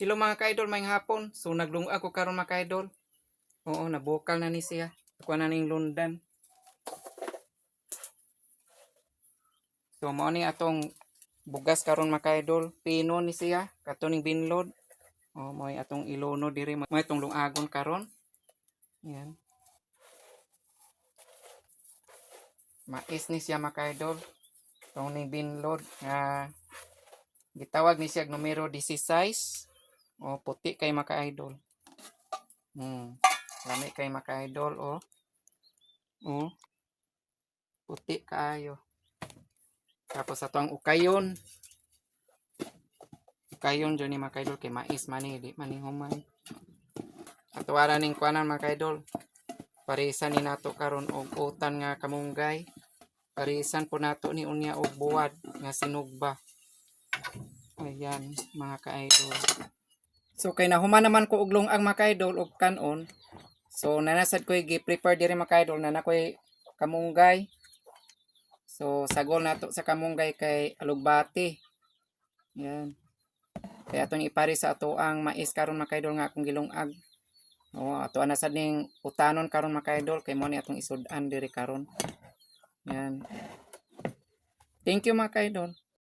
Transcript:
Hello, mga ka-idol, maayong hapon. So naglungag ko karon, mga ka-idol. Oo, nabukal na ni siya. Kuha na ning lundan. So mao ni atong bugas karon, mga ka-idol. Pino ni siya, kato ning binlod. Oh, mao atong iluno diri, mao itong lungagon karon. Yan. Mais ni siya, mga ka-idol. Itong ning binlod nga gitawag ni siya og numero 16. Oh, puti kay, mga ka-idol. Lami kay, mga ka-idol, oh. Oh. Puti kaayo. Tapos ato ang ukayon. Ukayon jud ni, mga ka-idol, kay mais man ni, di man ni humay. Ato ara ning kuanan, mga ka-idol. Parisan ni nato karon og utan nga kamunggay. Parisan po nato ni unya og buwad nga sinugba. Ayan, mga ka-idol. So kay nahuman naman ko og lungag, mga ka-idol, og kanon. So nanasad ko'y gi-prepare diri, mga ka-idol, na nakoy kamunggay. So sagol nato sa kamunggay kay alugbati. Yan. Kaya atong ipari sa ato ang mais karon, mga ka-idol, nga akong gilungag. O ato ana sad ning utanon karon, mga ka-idol, kay mo ni atong isud-an diri karon. Yan. Thank you, mga ka-idol.